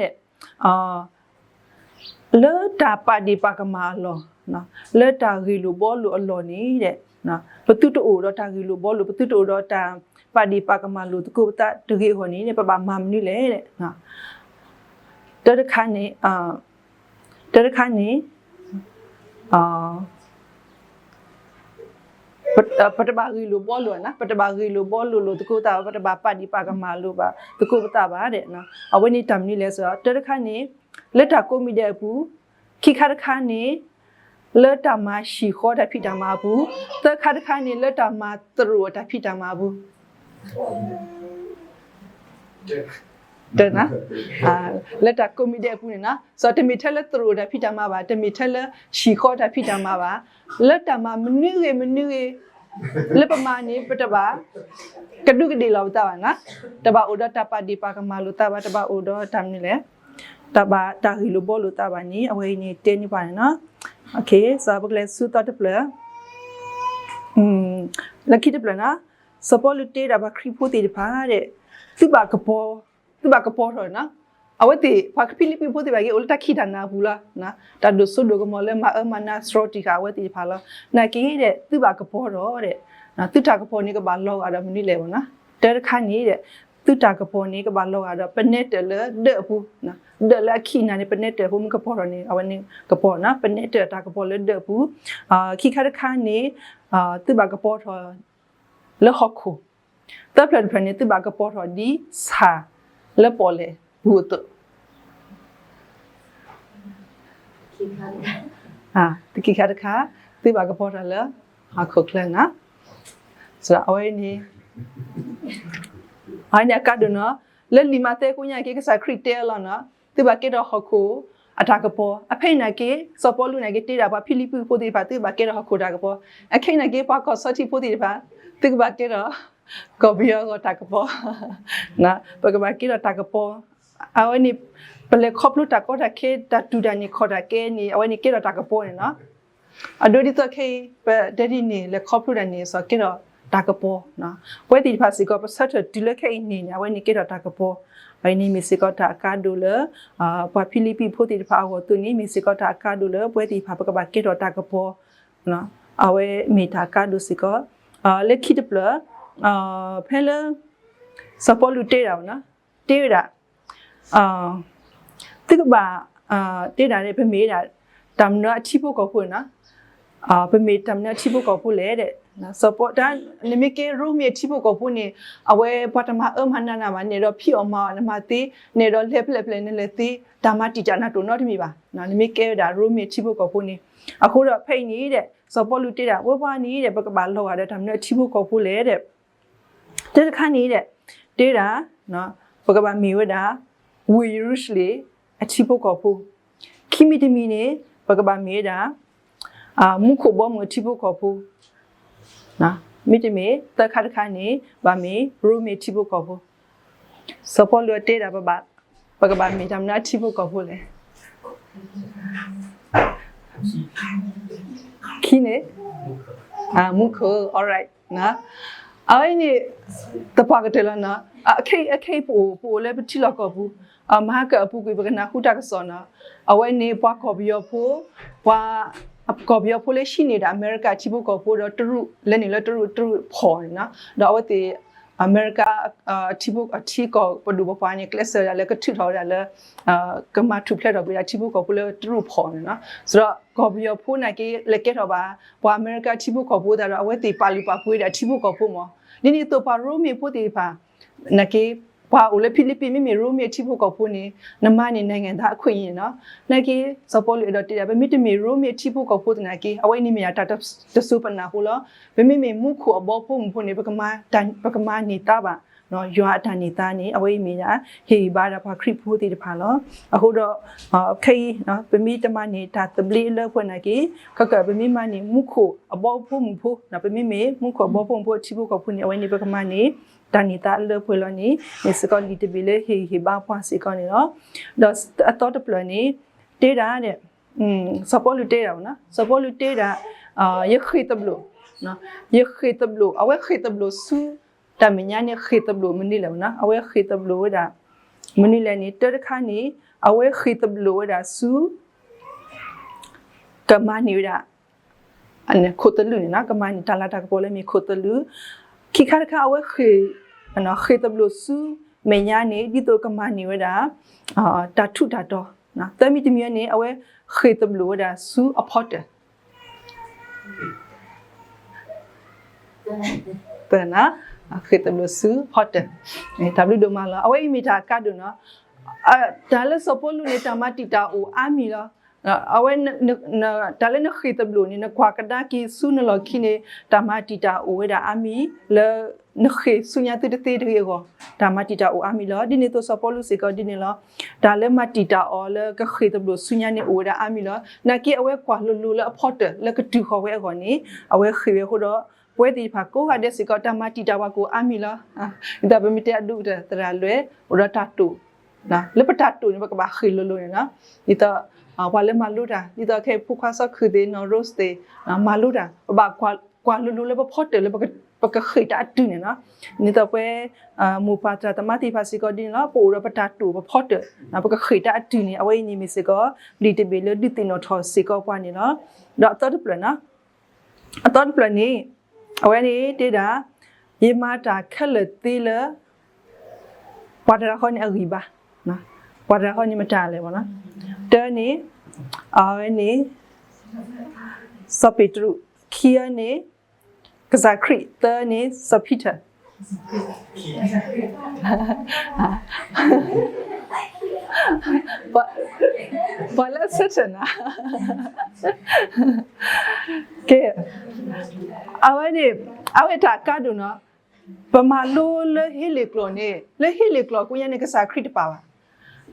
လၢတၢ်ပာ်ဒ့ၣ်ပာ်ကမၣ်အလီၢ်, လၢတၢ်ဂ့ၢ်လိာ်ဘှီလိာ်အလီၢ်န့ၣ်, ပသုတအိၣ်ဒီးတၢ်ဂ့ၢ်လိာ်ဘှီလိာ်, ပသုတအိၣ်ဒီးတၢ်ပာ်ဒ့ၣ်ပာ်ကမၣ်လိာ်သကိးပသးတဂ့ၤအဂီၢ်န့ၣ် ပဘၣ်မၤမနုၤလဲၣ်. တၢတခါန့ၣ်, တၢတခါန့ၣ် ပတဘၣ်ဂ့ၢ်လိာ်ဘှီလိာ်, ပတဘၣ်ဂ့ၢ်လိာ်ဘှီလိာ်လိာ်သကိးသးဘၣ်, ပတဘၣ်ပာ်ဒ့ၣ်ပာ်ကမၣ်လိာ်ဘၣ်သကိးပသးဘၣ်. အဝဲန့ၣ်တၢ်မနုၤလဲၣ်, တၢတခါန့ၣ် လၢတၢ်ကိးမံၤဒဲးအပူၤ, ခံခါတခါန့ၣ် လၢတၢ်မၤဟံၣ်ဃီတၢ်ဖံးတၢ်မၤအပူၤ, သၢခါတခါန့ၣ် လၢတၢ်မၤသရိာ်အတၢ်ဖံးတၢ်မၤအပူၤ လၢတၢ်ကိးမံၤဒဲးအပူၤန့ၣ်, တမ့ၢ်ထဲလၢသရိာ်အတၢ်ဖံးတၢ်မၤဘၣ်, တမ့ၢ်ထဲလၢဟံၣ်ဃီတၢ်ဖံးတၢ်မၤဘၣ်, လၢတၢ်မၤမနုၤဂ့ၤမနုၤဂ့ၤ လၢပမၤန့ၣ် ပတဘၣ်ကဒူးကဒ့ၣ်လီၤပသးဘၣ်, တဘၣ်အိၣ်ဒီးတၢ်ပာ်ဒ့ၣ်ပာ်ကမၣ်လိာ်သးဘၣ်, တဘၣ်အိၣ်ဒီးတၢ်မနုၤလဲၣ်, တၢ်ဘၣ်တၢ်ဂ့ၢ်လိာ်ဘှီလိာ်သးဘၣ်န့ၣ် အဝဲအံၤန့ၣ်တဲန့ၢ်ပှၤန့ၣ်လီၤ. ပကလဲၤဆူသီတဖျၢၣ်, လၢခံတဖျၢၣ်န့ၣ်, စီၤပီလူးတဲဒၣ်ပှၤခရံာ်ဖိသ့ၣ်တဖၣ်, သုဘၣ်ကပီၤ, သုဘၣ်ကပီၤထီၣ်န့ၣ်, အဝဲသ့ၣ်ပှၤဖံလံးပံးဖိသ့ၣ်တဖၣ်က့ၤ အိၣ်လၢတၢ်ခံးတၢ်နၤအပူၤလီၤ. တၢ်ဒိၣ်စိဒိၣ်ကမီၤလၢမၤအၢမၤနးစရီတံၢ်ဃာ်အဝဲသ့ၣ်တဖၣ်လီၤ. နာ်က့ဒီး သုဘၣ်ကပီၤထီၣ်ဒီး, သုတၢ်ကပီၤန့ၣ်ကဘၣ်လီၤဂာ်ဒီးမနုၤလဲၣ်ဘၣ်န့ၣ်, တၢတခါန့ၣ်ဒီး သုတၢ်ကပီၤန့ၣ်ကဘၣ်လီၤဂာ်ဒီး ပနဲတၢၢ်လၢဒၢးအပူၤ, ဒၢးလၢအခံးနၤန့ၣ် ပနဲတၢၢ်ဖိမ့ၢ်ကပီၤထီၣ်န့ၣ် အဝဲန့ၣ်ကပီၤန့ၣ်, ပနဲတၢၢ်တၢ်ကပီၤလၢဒၢးအပူၤ, ခံခါတခါန့ၣ် သုဘၣ်ကပီၤထီၣ်လၢဟီၣ်ခိၣ်, သၢဖျၢၣ်တဖျၢၣ်န့ၣ် သုဘၣ်ကပီၤထီၣ်ဒ်ဆၣ်လၢပီၣ်လဲၣ်ပူၤအသိး ခံခါတခါ, သုဘၣ်ကပီၤထီၣ်လၢဟီၣ်ခိၣ်ချၢန့ၣ်, အဝဲန့ၣ်, အဝဲန့ၣ်အကါဒိၣ်န့ၣ်, လၢလံာ်မးသဲကိးညါက့ၤ ကစၢ်ခရံာ်တဲအလီၢ်န့ၣ်, သုဘၣ်ကဲထီၣ်ဟီၣ်ခိၣ်အတၢ်ကပီၤ, အဖဲအံၤနာ်က့ စီၤပီလူးနာ်က့ တဲဒၣ်ပှၤဖံလံးပံးဖိသ့ၣ်တဖၣ် သုဘၣ်ကဲထီၣ်ဟီၣ်ခိၣ်တၢ်ကပီၤ, အခဲအံၤနာ်က့ ပှၤကီၢ်ဆီထံးဖိသ့ၣ်တဖၣ် သုကဘၣ်ကဲထီၣ် ကီၢ်ပယီၤအဂီၢ်တၢ်ကပီၤ, ပကဘၣ်ကဲထီၣ်တၢ်ကပီၤ, အဝဲန့ၣ် ပလဲၤခီဖျိတၢ်ကီတၢ်ခဲ တၢ်တူၢ်တၢ်န့ၢ်ခီၣ်တၢ်ကဲန့ၣ် အဝဲန့ၣ်ကဲထီၣ်တၢ်ကပီၤန့ၣ်လီၤ. အဒိဒ်သိးခဲအံၤ ပတဲဒ်န့ၣ် လဲၤခီဖျိတၢ်န့ၣ် စီၤကဲထီၣ်တၢ်ကပီၤ, ပဝဲသ့ၣ်တဖၣ်စ့ၢ်ကီး ပဆၢထၢၣ်တုၤလၢခဲအံၤန့ၣ်န့ၣ် အဝဲန့ၣ်ကဲထီၣ်တၢ်ကပီၤ, အဝဲန့ၣ်မ့ၢ်စ့ၢ်ကီးတၢ်အကါဒိၣ်လၢ ပှၤဖံလံးပံးဖိသ့ၣ်တဖၣ်အဂီၢ်အသိးန့ၣ် မ့ၢ်စ့ၢ်ကီးတၢ်အကါဒိၣ်လၢ ပဝဲသ့ၣ်တဖၣ် ပကဘၣ်ကဲထီၣ်တၢ်ကပီၤ, အဝဲမ့ၢ်တၢ်အကါဒိၣ်စ့ၢ်ကီး, လၢခံတဖျၢၣ်, ဖဲလၢ စီၤပီလူးတဲဒၣ်, တဲဝဲဒၣ် သုကဘၣ် တဲဒၣ်န့ၣ် ပမ့ၢ်ဒၣ် တၢ်မနုၤအထံဖိကီၢ်ဖိန့ၣ်, ပမ့ၢ်တၢ်မနုၤအထံဖိကီၢ်ဖိလဲၣ်, စီၤပီ တၢ် နမ့ၢ်ကဲရိမ့ၤအထံဖိကီၢ်ဖိန့ၣ် အဝဲပှၤတမၤအၢမၤနးနၤဘၣ်, နအဲၣ်ဒိးဖံးအီၣ်မၤအီၣ် နမၤသ့, နအဲၣ်ဒိးလဲၤဖဲလဲၣ်ဖဲလဲၣ် နလဲၤသ့, တၢ်မၤတံာ်တာ်နၤတအိၣ်နီတမံၤဘၣ်, နမ့ၢ်ကဲဝဲဒၣ်ရိမ့ၤအထံဖိကီၢ်ဖိန့ၣ်, အဃိဒီးဖဲအံၤန့ၣ်ဒီး စီၤပီလူးတဲဒၣ် ဝဲပှၤန့ၣ်ဒီး ပကဘၣ်လီၤဂာ်ဒီးတၢ်မနုၤအထံဖိကီ၁်ဖိလဲၣ်ဒီး တၢ်တခါန့ၣ်ဒီး တဲဒၣ် ပကဘၣ်မ့ၢ်ဝဲဒၣ် ဝ့ၢ်ယရူၤၡလ့ၣ်အထံဖိကီၢ်ဖိ, ခံမံၤတမံၤန့ၣ် ပကဘၣ်မ့ၢ်ဝဲဒၣ် မူခိၣ်ဘီမုၢ်အထံဖိကီၢ်ဖိ, မ့တမ့ၢ် သၢခါတခါန့ၣ် ဘၣ်မ့ၢ်ရိမ့ၤထံဖိကီၢ်ဖိ, စီၤပီလူးတဲဒၣ် ပကဘၣ်မ့ၢ်တၢ်မနုၤအထံဖိကီၢ်ဖိလဲၣ်. ခံန့ၣ် မူခိၣ်, alright, အဝဲန့ၣ် သပှၢ်ကတၢၢ်လီၤနီၤ, အခဲအံၤ ပအိၣ် ပအိၣ်လၢပထံလီၢ်ကီၢ်ပူၤ, မဟါကၢၢ်အပူၤကွံာ် ပကနၢ်ဟူတၢ်ကစီၣ်နီၤ, အဝဲန့ၣ် ပှၤကီၢ်ပယီၤဖိ, ပှၤ ကီၢ်ပယီၤဖိလၢဟံးန့ၢ်ဒၣ်အမဲရကၤထံဖိကီၢ်ဖိဒီးတရူး လဲၤနုာ်လၢတရူး တရူးဖီၣ်န့ၣ်နီၤ, ဒီးအဝဲသ့ၣ် အမဲရကၤ ထံဖိ ထံကီၢ်ပဒိၣ်ပပှၢ်န့ၣ် ကျဲးစၢးဒၣ်လၢကထုးထီၣ်ဝဲဒၣ်လၢ ကမၤထူၣ်ဖျဲးထီၣ်ကွံာ်ဒၣ်ထံဖိကီၢ်ဖိလၢတရူးဖီၣ်န့ၣ်နီၤ, ဆိုတော့ ကီၢ်ပယီၤဖိနာ်က့ လဲၤကဲထီၣ်ဘၣ် ပှၤအမဲရကၤထံဖိကီၢ်ဖိသတးဒီး အဝဲသ့ၣ်ပာ်လုၢ်ပာ်ပှ့ၤဒၣ်ထံဖိကီၢ်ဖိမး, ဒ်န့ၣ်အသိးပှၤရိမ့ၤဖိသ့ၣ်တဖၣ် နာ်က့ ပှၤအိၣ်လၢဖံလံးပံး မ့မ့ၢ်ရိမ့ၤထံဖိကီၢ်ဖိန့ၣ် နမၤန့ၢ် နိုင်ငံသားအခွင့်အရေး နီၤ, နာ်က့ စီၤပီလူးအဲၣ်ဒိးတဲဒၣ် ပမ့တမ့ၢ်ရိမ့ၤထံဖိကီၢ်ဖိသနာ်က့ အဝဲအံၤန့ၣ်မ့ၢ်ဒၣ်တၢ်တစိၤပနၢ်ဖိလီၤ, ပမ့မ့ၢ်မူခိၣ်အဘီဖိမုၢ်ဖိန့ၣ် ပကမၤန့ၢ်သါဘၣ် ယွၤအတၢ်န့ၢ်သါန့ၣ် အဝဲအံၤမ့ၢ်ဒၣ် ဟ့ၣ်ဂံၢ်ဘါဒၣ်ပှၤခရံာ်ဖိသ့ၣ်တဖၣ်လီၤ. အဃိဒီး ခဲအံၤ ပမ့ၢ်တမၤန့ၢ်တၢ်သဘျ့လၢပှဲၤနာ်က့ ခဲကၢၢ် ပမ့ၢ်မၤန့ၢ်မူခိၣ်အဘီဖိမုၢ်ဖိ ပမ့မ့ၢ်မူခိၣ်အဘီဖိမုၢ်ဖိအထံဖိကီၢ်ဖိန့ၣ် အဝဲန့ၣ်ပကမၤန့ၢ် တၢ်န့ၢ်သါလၢပှဲၤလီၤန့ၣ် မ့ၢ်စ့ၢ်ကီးလံာ်တဘ့ၣ်လၢဟ့ၣ်ဂံၢ်ဟ့ၣ်ဘါပှၤစ့ၢ်ကီးန့ၣ်လီၤ. ဒီးအသီတဖျၢၣ်န့ၣ် တဲဒၣ်ဒီး စီၤပီလူးတဲဒၣ်, စီၤပီလူးတဲဒၣ် ယဃ့ၢ်သဘျိး, ယဃ့ၢ်သဘျိး, အဝဲဃ့ၢ်သဘျိးဆူ တၢ်မဲာ်ညါန့ၣ် ဃ့ၢ်သဘျိးမနုၤလဲၣ်, အဝဲဃ့ၢ်သဘျိးဝဲဒၣ် မနုၤလဲၣ်န့ၣ် တၢ်တခါန့ၣ် အဝဲဃ့ၢ်သဘျိးဝဲဒၣ်ဆူ ကမၤန့ၢ်ဝဲဒၣ် ခိၣ်သလုးန့ၣ်လီၤ. ကမၤန့ၢ်တၢ်လၤတၢ်ကပီၤလၢမ့ၢ်ခိၣ်သလုး, ခံခါတခါ အဝဲဃ့ၢ် ဃ့ၢ်သဘျိးဆူမဲာ်ညါန့ၣ် ဒ်သိးကမၤန့ၢ်ဝဲဒၣ် တၢ်ထူးတၢ်တီၤ, သၢမံၤတမံၤန့ၣ် အဝဲဃ့ၢ်သဘျိးဝဲဒၣ်ဆူအဖီတၢၣ် ဃ့ၢ်သဘျိးဆူဖီတၢၣ်, တၢ်ဘျုးဒိၣ်မးလီၤ. အဝဲအံၤမ့ၢ်တၢ်အကါဒိၣ်လီၤ. တၢ်လၢစီၤပီလူးန့ၣ် တၢ်မၤတံာ်တာ်အိၣ်အါမံၤလီၤ. အဝဲ တၢ်လၢနဃ့ၢ်သဘျိးန့ၣ် နကွၢ်ကဒါက့ၤဆူနလီၢ်ခံန့ၣ် တၢ်မၤတံာ်တာ်အိၣ်ဝဲဒၣ်အါမံၤ လၢနဃ့ၢ်ဆူညါသုတသ့တဂ့ၤအဂီၢ်, တၢ်မၤတံာ်တာ်အိၣ်အါမံၤလီၤ. ဒ်န့ၣ်အသိးစီၤပီလူးစ့ၢ်ကီးဒ်န့ၣ်လီၤ. တၢ်လၢမၤတံာ်တာ်အီၤလၢကဃ့ၢ်သဘျိးဆူညါန့ၣ်အိၣ်ဝဲဒၣ်အါမံၤလီၤ. နာ်က့အဝဲကွၢ်လိၤလိၤလၢအဖီတၢၣ်လၢကတုၤဃီၤဝဲအဂီၢ်န့ၣ် အဝဲဃ့ၢ်ဝဲအဃိဒီး ပဝဲသ့ၣ်တဖၣ်ကိးဂၤဒဲးစ့ၢ်ကီး တၢ်မၤတံာ်တာ်ပှၤကအိၣ်အါမံၤလီၤ. ဒ်သိးပမ့ၢ်တဲအဒိၣ်ကတၢၢ်သရၣ်လွဲၢ် အိၣ်ဒီးတၢ်တိာ် လၢပတၢ်တိာ်န့ၣ် ပကဘၣ်ဃ့ၢ်လိၤလိၤန့ၣ်လီၤ. ဒ်သိး ပှၤလၢမၤလိတၢ် ဒ်သိးခဲအံၤဖိခွါစီၤခုၣ်သ့ၣ် နီၢ်ရိစသ့ၣ် မၤလိတၢ် ပဘၣ်ကွၢ်လိၤလိၤလၢပဖီတၢၣ်လၢ ပကဃ့ၢ်တၢ်အတုၤန့ၣ်လီၤ. ဒ်သိးပဝဲ မိၢ်ပၢ်သရၣ်သမါသ့ၣ်တဖၣ်စ့ၢ်ကီးဒ်န့ၣ်လီၤ. ပအိၣ်ဒီးပတၢ်တိာ်ပဖီတၢၣ် ပကဃ့ၢ်တၢ်အတုၤန့ၣ် အဝဲအံၤန့ၣ်မ့ၢ်စ့ၢ်ကီး လံာ်တဘ့ၣ်လၢဒုးသ့ၣ်နီၣ်ထီၣ်စ့ၢ်ကီးပှၤန့ၣ်လီၤ. ဒီးအသီတဖျၢၣ်န့ၣ် အသီတဖျၢၣ်န့ၣ် အဝဲန့ၣ်တဲဒၣ် ယမၤတၢ်ခဲလၢာ်သ့လၢ ပှၤတဂၤဃီန့ၣ်အဂံၢ်ဘါ, ပှၤတဂၤဃီန့ၣ်မတၤလဲၣ်. တၢန့ၣ် အဝဲန့ၣ် စီၤပ့းတရူး, ခံအန့ၣ် ကစၢ်ခရံာ်, သၢန့ၣ် စီၤပ့းတရူး ပှၤလၢအဆၢထၢၣ်နၤ ကဲ, အဝဲန့ၣ် အဝဲတၢ်အကါဒိၣ်နီၤ, ပမၤလိလၢဟ့လ့ၣ်ကျိာ်န့ၣ် လၢဟ့လ့ၣ်ကျိာ်ကိးညါန့ၣ် ကစၢ်ခရံာ်တပာ်ဘၣ်,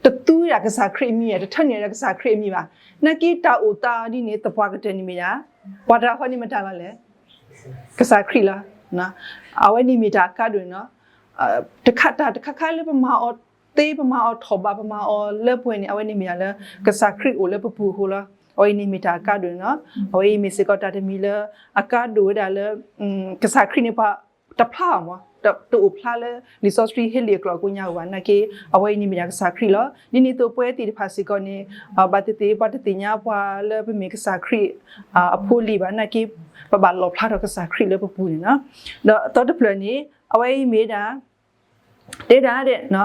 တသူဝဲဒၣ်ကစၢ်ခရံာ်အမံၤ, တထၢနုာ်ဝဲဒၣ်ကစၢ်ခရံာ်အမံၤဘၣ်. နာ်က့တၢ်အိၣ်သးဒ်န့ၣ် သပှၢ်ကတၢၢ်န့ၣ်မ့ၢ်ဒၣ် ပှၤတဂၤဃီန့ၣ်မတၤလီၤလဲၣ်, ကစၢ်ခရံာ်လီၤ. အဝဲန့ၣ်မ့ၢ်တၢ်အကါဒိၣ်န့ၣ်လီၤ. တၢ်တခါခါလၢပမၤအီၤသ့ ပမၤအီၤထီၣ်ဘး ပမၤအီၤလၢပှဲၤန့ၣ် အဝဲန့ၣ်မ့ၢ်ဒၣ်လၢ ကစၢ်ခရံာ်အိၣ်လၢပပူၤအဃိလီၤ. အဝဲအံၤန့ၣ်မ့ၢ်တၢ်အကါဒိၣ်န့ၣ်လီၤ. အဝဲအံၤမ့ၢ်စ့ၢ်ကီးတၢ်တမံၤလၢ အကါဒိၣ်ဝဲဒၣ်လၢ ကစၢ်ခရံာ်န့ၣ်ပှၤတဖျါအီၤမး, တအိၣ်ဖျါလၢလံာ်စီဆှံဟ့လ့ၣ်အကျိာ်အကိးညါအဂီၢ်ဘၣ်. နာ်က့ အဝဲအံၤန့ၣ်မ့ၢ်ဒၣ်ကစၢ်ခရံာ်လီၤ. ဒ်န့ၣ်အသိးပဝဲသ့ၣ်တဖၣ်စ့ၢ်ကီးန့ၣ် ဘၣ်သ့ၣ်သ့ၣ် ပှၤတသ့ၣ်ညါပှၤလၢပမ့ၢ်ကစၢ်ခရံာ်အဖိလံၤဘၣ်. နာ်က့ ပဘၣ်လီၣ်ဖျါထီၣ်ကစၢ်ခရံာ်လၢပပူၤန့ၣ်လီၤ. ဒီးအသီတဖျၢၣ်န့ၣ် အဝဲအံၤမ့ၢ်ဒၣ် တဲဒၣ်ဒဲး ပှၤ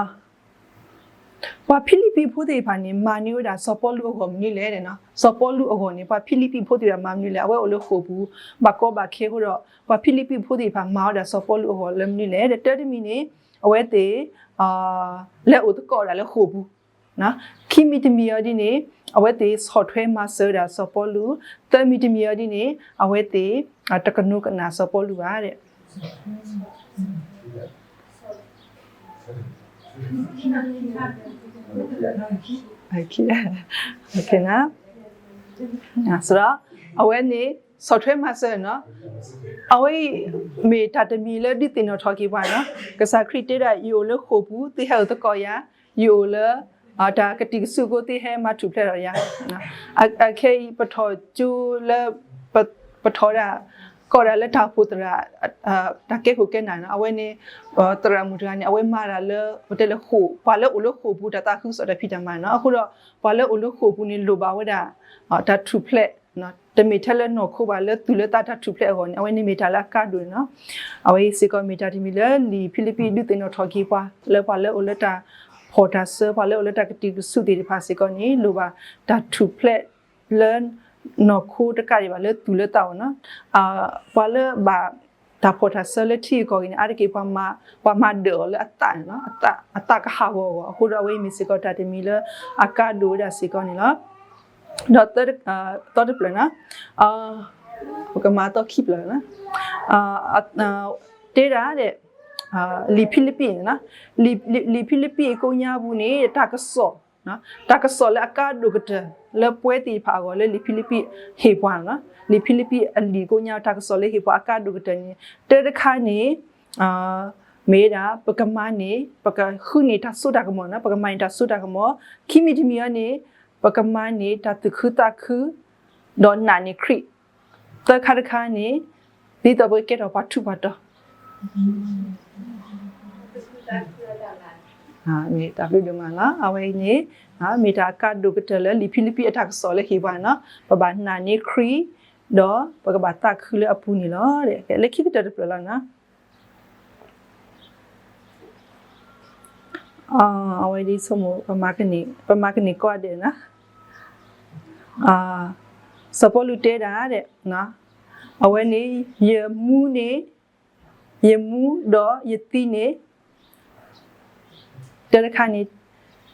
ဖံလံးပံးဖိသ့ၣ်တဖၣ်န့ၣ် မၤန့ၢ်ဝဲဒၣ်စီၤပီလူးအဂီၢ်မနုၤလဲၣ်. စီၤပီလူးအဂီၢ်န့ၣ် ပှၤဖံလံးပံးဖိသ့ၣ်တဖၣ်မၤမနုၤလဲၣ်. အဝဲအိၣ်လၢဃိာ်ပူၤ ဘၣ်ကီဘၣ်ခဲအဃိဒီး ပှၤဖံလံးပံးဖိသ့ၣ်တဖၣ်မၤဝဲဒၣ်စီၤပီလူးအဂီၢ်လၢမနုၤလဲၣ်. ဒီးတၢတမံၤန့ၣ် အဝဲသ့ၣ် လဲၤအိၣ်သကိးဝဲဒၣ်လၢဃိာ်ပူၤ, ခံမံၤတမံၤအံၤဒ်န့ၣ် အဝဲသ့ၣ်ဆီၣ်ထွဲမၤစၢၤဝဲဒၣ်စီၤပီလူး, သၢမံၤတမံၤအံၤဒ်န့ၣ် အဝဲသ့ၣ် တကနိးကနၣ်စီၤပီလူးဘၣ်ဒဲး အဝဲန့ၣ် ဆီၣ်ထွဲမၤစၢၤနီၤ, အဝဲအံၤ မ့ၢ်တၢ်တမံၤလၢဒုးသ့ၣ်နီၣ်ထီၣ်က့ၤပှၤနီၤ, ကစၢ်ခရံာ်တဲဒၣ် ယအိၣ်လၢဃိာ်ပူၤ သုဟဲအိၣ်သကိးယၤ, ယအိၣ်လၢ တၢ်ကတံာ်ကစုအဃိ သုဟဲမၤထူၣ်ဖျဲးဒီးယၤ, အခဲအံၤ ပထီၣ်ကၠိလၢ ပထီၣ်ဒၣ် ကိးဒၣ်လၢတၢ်အိၣ်ဖှိၣ်သရၣ် တၢ်ကဲခိၣ်ကဲနၢ်နီၤ, အဝဲန့ၣ် သရၣ်မုၣ်တဂၤန့ၣ် အဝဲမၤတၢ်လၢ ပတဲလၢဃိာ် ပှၤလၢအိၣ်လၢဃိာ်ပူၤ တၢ်သးခုကစီၣ်တၢ်ဖံးတၢ်မၤနီၤ, အဃိဒီး ပှၤလၢအိၣ်လၢဃိာ်ပူၤန့ၣ် လိၣ်ဘၣ်ဝဲဒၣ် တၢ်ထူၣ်ဖျဲး တမ့ၢ်ထဲလၢနီၢ်ခိဘၣ် လၢသူၣ်လၢသးတၢ်ထူၣ်ဖျဲးအဂီၢ်န့ၣ် အဝဲန့ၣ်မ့ၢ်တၢ်လၢအကါဒိၣ်န့ၣ်လီၤ. အဝဲအံၤစ့ၢ်ကီးမ့ၢ်တၢ်တမံၤလၢလံာ်ဖံလံးပံးဒုးသ့ၣ်နီၣ်ထီၣ်က့ၤပှၤ လၢပှၤလၢအိၣ်လၢတၢ်ဖီၣ်တၢ်စၢ ပှၤလၢအိၣ်လၢတၢ်ကတံာ်ကစုသ့ၣ်တဖၣ်စ့ၢ်ကီးန့ၣ် လိၣ်ဘၣ်တၢ်ထူၣ်ဖျဲးလၢနီၢ်ခိတကးဒံးဘၣ် လၢသူၣ်လၢသးအဂီၢ်နီၤ. ပှၤလၢဘၣ်တၢ်ဖီၣ်တၢ်စၢလၢထံဂုၤကီၢ်ဂၤန့ၣ် အါတက့ၢ်ပှၤမၤဒၢးအီၤလၢအသးန့ၣ်လီၤ, အသးကဟးဂီၤအဂီၢ်, အဃိဒီးအဝဲအံၤမ့ၢ်စ့ၢ်ကီးတၢ်တမံၤလၢအကါဒိၣ်ဝဲဒၣ်စ့ၢ်ကီးန့ၣ်လီၤ. ဒီး သီတဖျၢၣ်န့ၣ် ပကမၤသီခံဖျၢၣ်န့ၣ် တဲဒၣ်ဒဲး လံာ်ဖံလံးပံးန့ၣ် လံာ်ဖံလံးပံးအကိးညါပူၤန့ၣ် တၢ်ကစီၣ် တၢ်ကစီၣ်လၢအကါဒိၣ်ကတၢၢ်လၢပဝဲသ့ၣ်တဖၣ်အဂီၢ်လၢလံာ်ဖံလံးပံးဟ့ၣ်ပှၤန့ၣ်, လံာ်ဖံလံးပံးအလံာ်ကိးညါတၢ်ကစီၣ်လၢဟ့ၣ်ပှၤအကါဒိၣ်ကတၢၢ်န့ၣ် တၢတခါန့ၣ် မ့ၢ်ဝဲဒၣ် ပကမၤန့ၢ် ပကဃုန့ၢ်တၢ်စိတၢ်ကမီၤန့ၣ် ပကမၤန့ၢ်တၢ်စိတၢ်ကမီၤ, ခံမံၤတမံၤအံၤန့ၣ် ပကမၤန့ၢ်တၢ်သူၣ်ခုသးခု ဒီးနာ်န့ၢ်ခရံာ်, သၢခါတခါန့ၣ် ဒ်သိးပကကဲထီၣ်ပှၤထူးပှၤတီၤ တၢ် မ့ၢ်တၢ်ဘျုးဒိၣ်မးလီၤ. အဝဲအံၤန့ၣ် မ့ၢ်တၢ်အကါဒိၣ်ကတၢၢ်လၢလံာ်ဖံလံးပံးအတၢ်ကစီၣ်လၢဟ့ၣ်ပှၤန့ၣ်လီၤ. ပဘၣ်နာ်န့ၢ်ခရံာ် ဒီးပကဘၣ်သးခုလၢအပူၤန့ၣ်လီၤ. လၢခံကတၢၢ်တဖျၢၣ်လီၤန့ၣ် အဝဲဒ်ဆိကမိၣ် ပမၤကန့ၢ်ကိးဂၤဒဲးန့ၣ် စီၤပီလူးတဲဒၣ်ဒဲး အဝဲန့ၣ် ယမူန့ၣ် ယမူဒီးယသံန့ၣ် တၢတခါန့ၣ်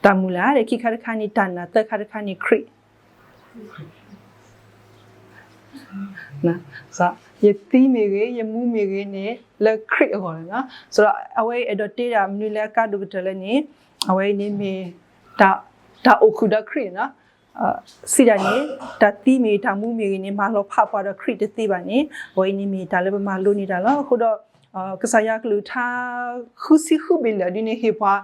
တၢ်မုၢ်လၢ်, ခံခါတခါန့ၣ် တၢ်နာ်, သၢခါတခါန့ၣ် ခရံာ် ယသံမ့ၢ်ဂ့ၤ, ယမူမ့ၢ်ဂ့ၤန့ၣ် လၢခရံာ်အဂီၢ်န့ၣ်လီၤ. ဆိုတော့ အဝဲအံၤအဲၣ်ဒိးတဲဒၣ်မနုၤလၢအကါဒိၣ်ကတၢၢ်လၢန့ၣ် အဝဲအံၤန့ၣ်မ့ၢ် တၢ်အိၣ်ဃုာ်ဒီးခရံာ်န့ၣ်လီၤ. စံးဒၣ်န့ၣ် တၢ်သံမ့ၢ်ဂ့ၤ တၢ်မူမ့ၢ်ဂ့ၤန့ၣ် မၤလီၤဖးပှၤဒီးခရံာ်တသ့ဘၣ်န့ၣ် အဝဲအံၤန့ၣ်မ့ၢ်တၢ်လၢပမၤလိန့ၢ်တၢ်လီၤ. အဃိဒီး ကစၢ်ယွၤကလုၢ်ကထါ ဃုဆံဃုဘ့ၣ်လၢာ်ဒ်န့ၣ် ဟ့ၣ်ပှၤ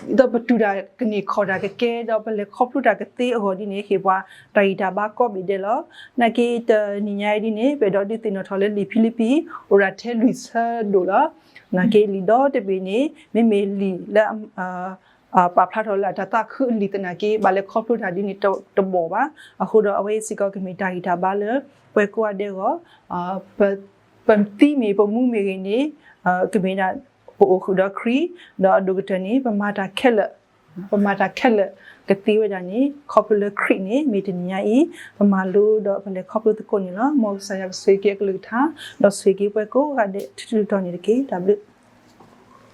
ဒ်သိးပတူၢ်တၢ်ကန့ၢ်ခီၣ်တၢ်ကကဲ ဒီးပလဲၤခီဖျိတၢ်ကသ့အဂီၢ်ဒ်န့ၣ် ဟ့ၣ်ပှၤတၢ်ဂံၢ်တၢ်ဘါကိးဘ့ၣ်ဒဲးလီၤ. နာ်က့တနံၤညါအံၤဒ်န့ၣ် ပအဲၣ်ဒိးဒုးသ့ၣ်နီၣ်ထီၣ်လၢလံာ်ဖံလံးပံး အိၣ်ဒၣ်ထဲလွံၢ်ဆၢဒိၣ်လီၤ. နာ်က့လံာ်ဒီတဘ့ၣ်န့ၣ် မ့မ့ၢ်လံာ်လၢ ပာ်ဖျါထီၣ်လၢအတၢ်သးခုအလံာ်သနာ်က့ ဘၣ်လဲၤခီဖျိတၢ်ဒ်န့ၣ်တဘီၣ်ဘၣ်. အဃိဒီးအဝဲစ့ၢ်ကီးကမ့ၢ်တၢ်ဂံၢ်တၢ်ဘါလၢ ပှၤကိးဂၤဒဲးအဂီၢ် ပသံမ့ၢ်ပမူမ့ၢ်ဂ့ၤန့ၣ် ကမ့ၢ်ဒၣ်ပအိၣ်ဃုာ်ဒီးခရံာ် ဒီးအဒိၣ်ကတၢၢ်န့ၣ် ပမၤတၢ်ခဲလၢာ် ပမၤတၢ်ခဲလၢာ်ကသ့ဝဲဒၣ်န့ၣ် ခီဖျိလၢခရံာ်န့ၣ် မ့ၢ်တနံၤညါအံၤ ပမၤလိဒီးပလဲၤခီဖျိသကိးန့ၣ်လီၤ. မ်ကစၢ်ယွၤကဆိၣ်ဂ့ၤက့ၤအကလုၢ်ကထါ ဒီးဆိၣ်ဂ့ၤက့ၤပှၤကိးဂၤဒဲး ထူထူတီၤတီၤန့ၣ်တက့ၢ်. တၢ်ဘျုး